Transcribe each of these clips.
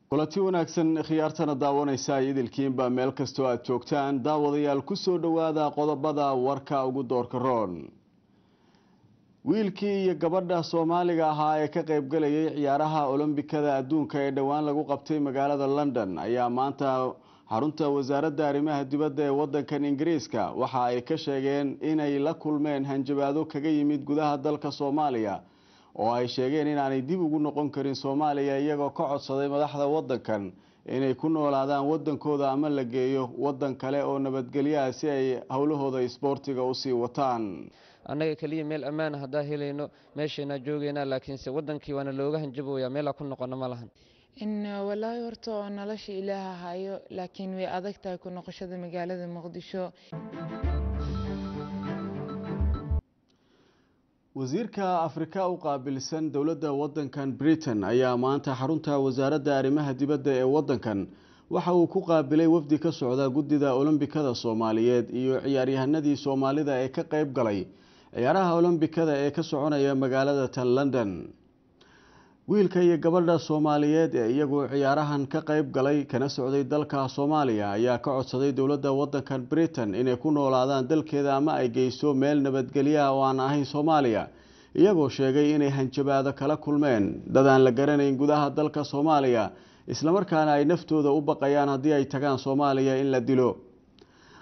Kulanti wanaagsan, khiyaartana daawanaysa idilkiinba meel kastoo aad joogtaan. Daawadayaal, kusoo dhowaada qodobada warka ugu doorka roon. Wiilkii iyo gabadha Soomaaliga ahaa ee ka qaybgalayay ciyaaraha Olombikada adduunka ee dhowaan lagu qabtay magaalada London ayaa maanta xarunta wasaaradda arrimaha dibadda ee wadankan Ingiriiska waxa ay ka sheegeen inay la kulmeen hanjabaado kaga yimid gudaha dalka Soomaaliya, oo ay sheegeen inaanay dib ugu noqon karin Soomaaliya, iyagoo ka codsaday madaxda wadankan inay ku noolaadaan wadankooda ama la geeyo wadan kale oo nabadgelyaha si ay howlahooda isboortiga usii wataan. Annaga keliya meel ammaana haddaa helayno, meeshaynaa joogaynaa, laakiinse wadankii waana looga hanjabooyaa, meelaa ku noqono ma lahan. Walaahi, horta oo nolosha Ilaaha hayo, laakiin way adag tahay ku noqoshada magaalada Muqdisho. Wasiirka Afrika u qaabilsan dowladda wadankan Britain ayaa maanta xarunta wasaaradda arrimaha dibadda ee wadankan waxa uu ku qaabilay wafdi ka socda guddida Olombikada Soomaaliyeed iyo ciyaaryahanadii Soomaalida ee ka qeyb galay ciyaaraha Olombikada ee ka soconaya magaalada tan London. Wiilka iyo gabadha Soomaaliyeed ee iyagu ciyaarahan ka qeyb galay kana socday dalka Soomaaliya ayaa ka codsaday dowladda wadankan Britain inay ku noolaadaan dalkeeda ama ay geyso meel nabadgelyaha oo aan ahayn Soomaaliya, iyagoo sheegay inay hanjabaado kala kulmeen dad aan la garanayn gudaha dalka Soomaaliya, islamarkaana ay naftooda u baqayaan haddii ay tagaan Soomaaliya in la dilo.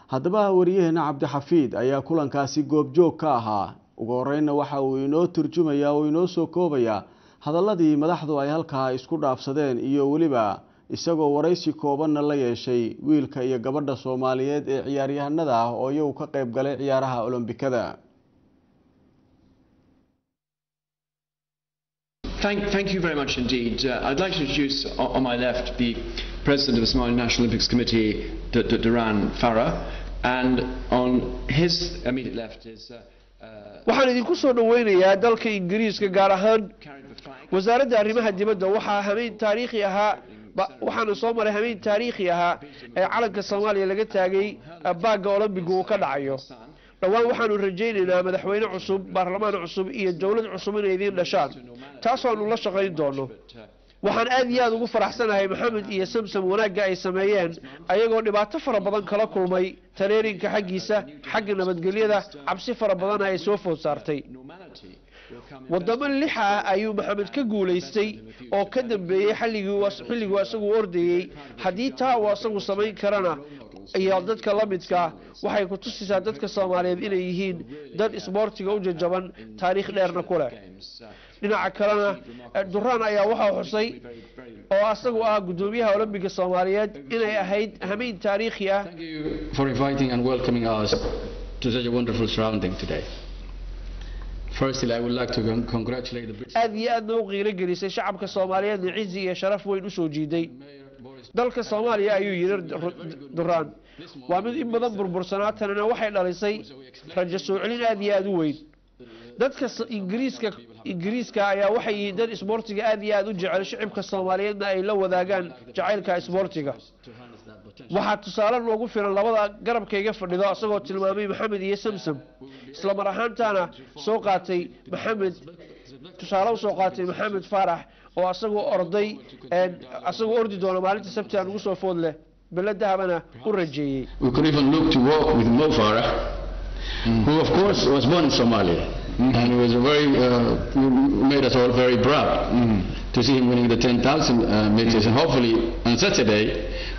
Haddaba wariyaheena Cabdixafiid ayaa kulankaasi goobjoog ka ahaa. Ugu horeynna waxa uu inoo turjumayaa oo inoo soo koobayaa hadaladii madaxdu ay halkaa isku dhaafsadeen, iyo weliba isagoo waraysi koobanna la yeeshay wiilka iyo gabadha Soomaaliyeed ee ciyaaryahanada ah oo iyagu ka qayb galay ciyaaraha Olombikada. Thank you very much indeed. I'd like to introduce on my left the President of the Somali National Olympics Committee, Duran Farah, and on his immediate left is Waxaan idinku soo dhaweynayaa dalka Ingiriiska, gaar ahaan wasaaradda arrimaha dibadda. Waxaa habeen taariikhi ahaa, waxaana soo maray habeen taariikhi ahaa ee calanka Soomaaliya laga taagay baagga Olombiga uu ka dhacayo. Dhowaan waxaanu rajaynaynaa madaxweyne cusub, baarlamaan cusub iyo dowlad cusub inay idiin dhashaan, taasoo aanu la shaqayn doono. Waxaan aad iyo aada ugu faraxsanahay Maxamed iyo Samsam wanaagga ay sameeyeen, ayagoo dhibaato fara badan kala kulmay tareerinka xaggiisa, xagga nabadgelyada cabsi fara badana ay soo food saartay. Wadamo lix ah ayuu Maxamed ka guulaystay oo ka dambeeyey xilliguu asagu ordayey. Haddii taa uu asagu samayn karana iyo dadka la midka, waxay ku tusaysaa dadka Soomaaliyeed inay yihiin dad isboortiga u jajaban, taariikh dheerna ku leh. Dhinaca kalena, Duraan ayaa waxaa xusay, oo asagu ah guddoomiyaha Olombiga Soomaaliyeed, inay ahayd hameyn taariikhi ah. For inviting and welcoming us to such a wonderful surrounding today. Firstly, I would like to congratulate the British Aad iyo aadna u qiiro gelisay shacabka Soomaaliyeedna cizi iyo sharaf weyn usoo jiiday. Dalka Soomaaliya, ayuu yidhi Duraan, waa mid in badan burbursanaa, tanina waxay dhalisay rajo soo celin aad iyo aada u weyn. Dadka Ingiriiska ayaa waxay yihiin dad isboortiga aad iyo aada u jecel, shicibka Soomaaliyeedna ay la wadaagaan jacaylka isboortiga. Waxaa tusaale noogu filan labada garabkayga fadhido, isagoo tilmaamay Maxamed iyo Samsam, isla mar ahaantaana soo qaatay Maxamed, tusaale usoo qaatay Maxamed Faarax oo asagoo orday, asagoo ordi doona maalinta Sabti aan ugu soo food leh, bilo dahabana u rajeeyey. We could even look to work with Mo Farah, who of course was born in Somalia, and he was a very, made us all very proud to see him winning the 10,000 meters, and hopefully on Saturday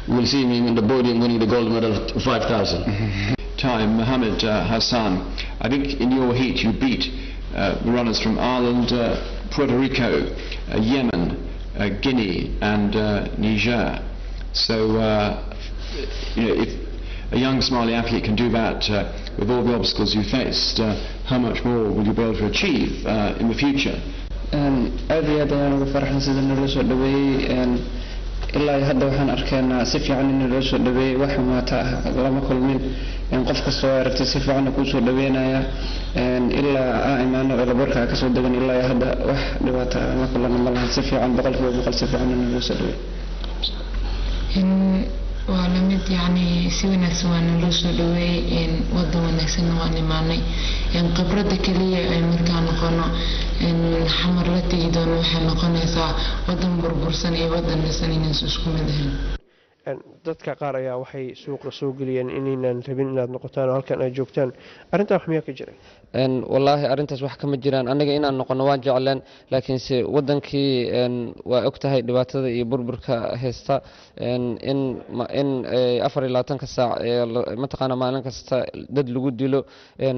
we'll see him on the podium winning the gold medal of 5,000. Time, Mohammed Hassan. I think in your heat you beat the runners from Ireland, Puerto Rico, Yemen, Guinea and Niger. So, if a young Somali athlete can do that with all the obstacles you faced, how much more will you be able to achieve in the future? Aad iyo aad ayaan uga faraxsan sida naloo soo dhaweeyey. Ilaa iyo hadda waxaan arkaynaa si fiican in naloo soo dhaweeyey, wax xumaata ah lama kulmin. Qof kastoo aragtay si fiicanna kuu soo dhaweynaya. Ilaa aan imaano elaborka kasoo degan, ilaa iyo hadda wax dhibaato ah la kulana ma lahan. Si fiican, 100%, si fiican naloo soo dhaweeyey. Waa lamid, yacni si wanaagsan waa naloo soo dhaweeyey, wadan wanaagsanna waan imaanay. Khibradda keliya ay markaa noqono Xamar la tegi doono waxay noqonaysaa wadan burbursan iyo wadan dhisan inaysan isku mid ahayn. Dadka qaar ayaa waxay suuqa soo geliyeen inaynan rabin inaad noqotaan oo halkan aad joogtaan. Arrintaa wax miyaa ka jira? Wallaahi arrintaas wax kama jiraan. Aniga inaan noqono waan jecleen, laakiinse wadankii waa og tahay dhibaatada iyo burburka haysta, in 24-ka saac mataqaana maalin kasta dad lagu dilo.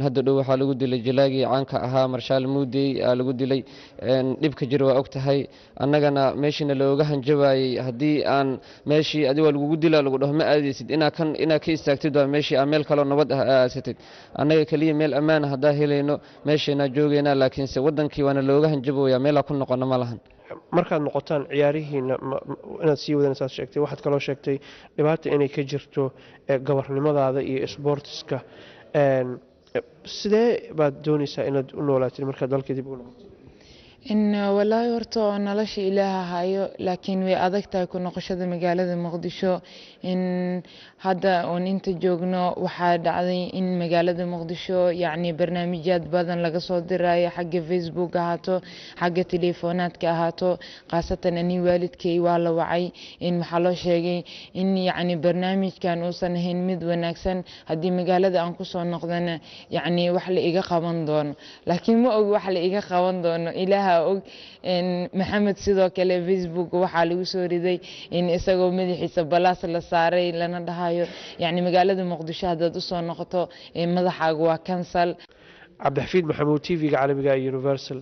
Hadda dhow waxaa lagu dilay jilaagii caanka ahaa, Marshaal Muudey aa lagu dilay. Dhibka jira waa og tahay. Annagana meeshiina looga hanjabayey, haddii aan meeshii adi waa lagugu dilaa lagu dhaho, ma aadaysid, inaa kan inaa ka istaagtid, waa meeshii aa meel kaloo nabad ah aasatid. Annaga keliya meel ammaan ah haddaa helayno, meeshaynaa joogaynaa, laakiinse wadankii waana looga hanjaboyaa, meelaa ku noqono ma lahan. Markaad noqotaan ciyaarihiina inaad sii wadanaysaad sheegtay. Waxaad kaloo sheegtay dhibaata inay ka jirto gabarnimadaada iyo sboortiska. Sidee baad doonaysaa inaad u noolaatid markaad dalka dib ugu noqoto? Wallaahi horta nolosha Ilaaha hayo, laakiin way adag tahay ku noqoshada magaalada Muqdisho. In hadda oon inta joogno waxaa dhacday in magaalada Muqdisho yacni barnaamijyaad badan laga soo dirayo, xagga Facebook ahaato, xagga telefoonaadka ahaato. Khaasatan ani waalidkay waa la wacay, in waxaa loo sheegay in yacni barnaamijkan uusan ahayn mid wanaagsan, haddii magaalada aan kusoo noqdana yacni wax la iga qaban doono. Laakiin ma og wax la iga qaban doono, Ilaaha og. Maxamed sidoo kale Facebook waxaa lagu soo riday in isagoo madaxiisa balaas la saaray, lana dhahayo yacni magaalada Muqdisho haddaad usoo noqoto madaxaaga waa cancel. Cabdixafiid Maxamuud, TV-ga caalamiga Universal,